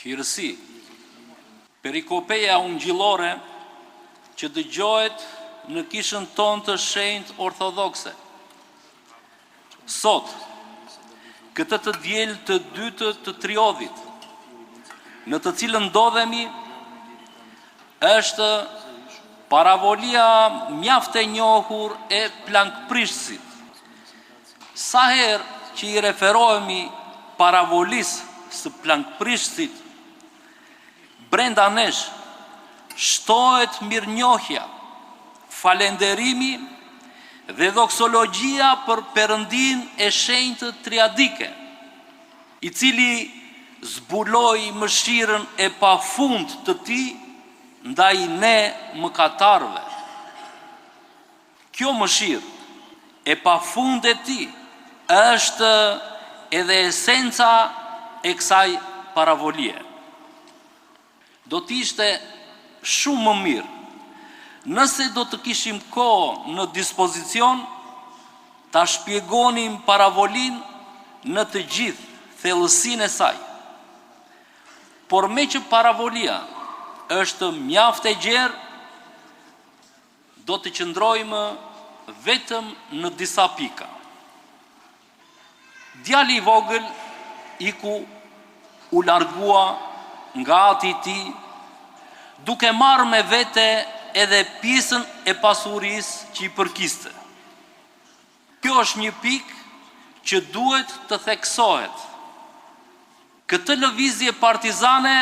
Hirësi, Perikopeja ungjillore që dëgjohet në kishën tonë të shenjtë ortodokse. Sot, këtë të diel të dytë të triodhit, në të cilën ndodhemi, është paravolia mjaft e njohur e plangprishësit. Sa herë që i referohemi paravolisë së plangprishësit, brenda nesh shtohet mirënjohja, falenderimi dhe doksologjia për Perëndinë e Shenjtë Triadike, i cili zbuloi mëshirën e pafund të Tij ndaj ne mëkatarëve. Kjo mëshirë e pafund e Tij është edhe esenca e kësaj paravolie. Do të ishte shumë më mirë nëse do të kishim kohë në dispozicion ta shpjegonim paravolinë në të gjithë thellësinë e saj. Por meqë paravolia është mjaft e gjerë, Do të qëndrojmë vetëm në disa pika. Djali i vogël iku, u largua nga ati i tij, duke marrë me vete edhe pjesën e pasurisë që i përkiste. Kjo është një pikë që duhet të theksohet. Këtë lëvizje partizane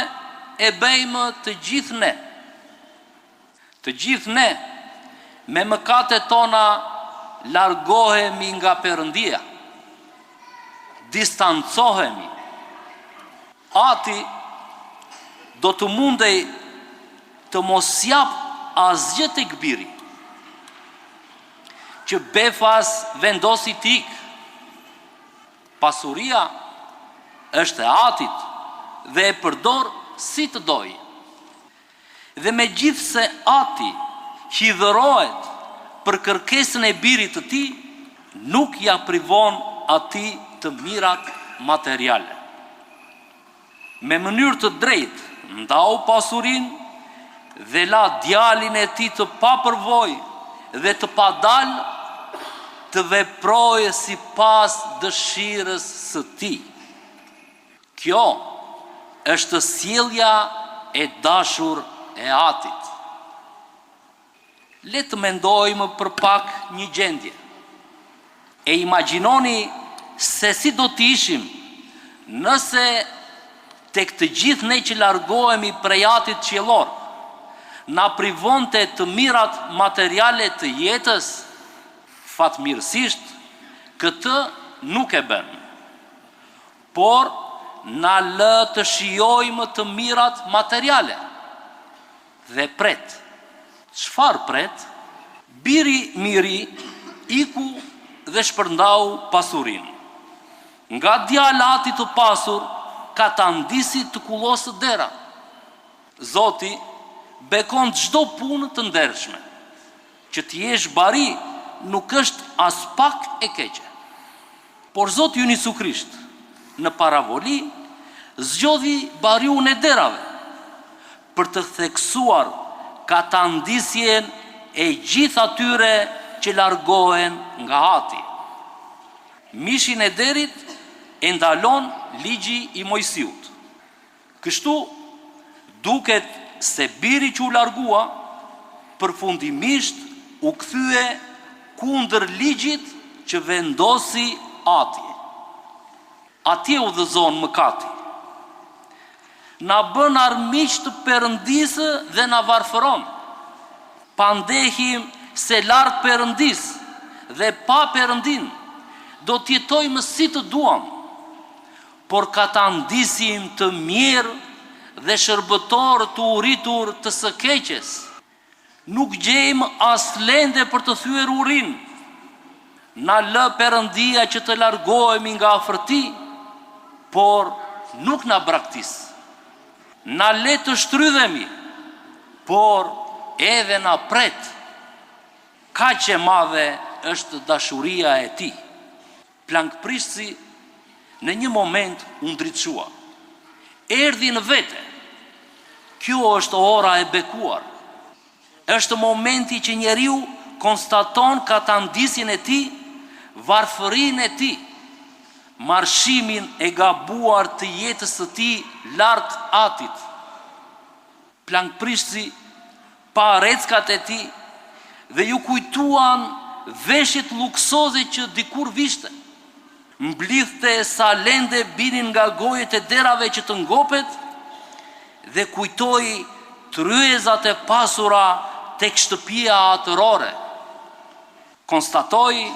e bëjmë të gjithë ne. Të gjithë ne, me mëkatet tona largohemi nga Perëndia. Distancohemi. Ati do të mundej të mos japë asgjë tek biri, që befas vendosi të ikë. Pasuria është e atit dhe e përdor si të dojë. Dhe megjithëse ati hidhërohet për kërkesën e birit të tij, nuk ia privon atij të mirat materiale. Me mënyrë të drejtë ndau pasurinë dhe la djalin e tij të papërvojë dhe të padalë të veprojë sipas dëshirës së tij. Kjo është sjellja e dashur e atit. Le të mendojmë për pak një gjendje. E imagjinoni se si do të ishim nëse tek të gjithë ne që largohemi prej Atit Qiellor, na privonte të mirat materiale të jetës? Fatmirësisht, këtë nuk e bën. Por na lë të shijojmë të mirat materiale. Dhe pret. Çfarë pret? Biri më i ri iku dhe shpërndau pasurinë. Nga djalë ati të pasur katandisi të kullosë dera. Zoti bekon çdo punë të ndershme. Që të jesh bari nuk është aspak e keqe. Por Zoti ynë Jisu Krisht në paravoli zgjodhi bariun e derave për të theksuar katandisjen e gjithë atyre që largohen nga Ati. Mishin e derit e ndalon ligji i Moisiut. Kështu, duket se biri që u largua, përfundimisht u kthye kundër ligjit që vendosi ati. Atje udhëzon mëkati. Na bën armiq të Perëndisë dhe na varfëron. Pandehim se larg Perëndisë dhe pa Perëndinë, do të jetojmë si të duam. Por katandisim të mjerë dhe shërbëtorë të uritur të së keqes. Nuk gjejmë as lende për të thyer urinë. Na lë Perëndia që të largohemi nga afër Tij, por nuk na braktis. Na le të shtrydhemi, por edhe na pret. Kaq e madhe është dashuria e Tij. Plangprishësi në një moment u ndriçua. Erdhi në vete. Kjo është ora e bekuar. Është momenti që njeriu konstaton katandisjen e tij, varfërinë e tij, marshimin e gabuar të jetës së tij larg Atit. Plangprishësi pa reckat e tij dhe iu kujtuan veshjet luksoze që dikur vishte. Mblidhte sa lende binin nga gojët e derrave që të ngopet dhe kujtoi tryezat e pasura tek shtëpia atërore. Konstatoi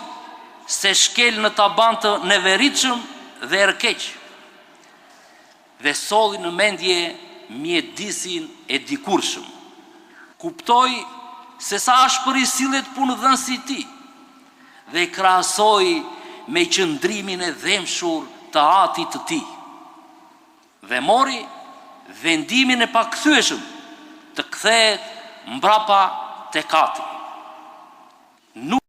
se shkel në taban të neveritshëm dhe erëkeq. Dhe solli në mendje mjedisin e dikurshëm. Kuptoi se sa ashpër i sillet punëdhënësi i tij dhe e krahasoi me qëndrimin e dhembshur të atit të tij. Dhe mori vendimin e pakthyeshëm të kthehet mbrapa tek ati. Nuk.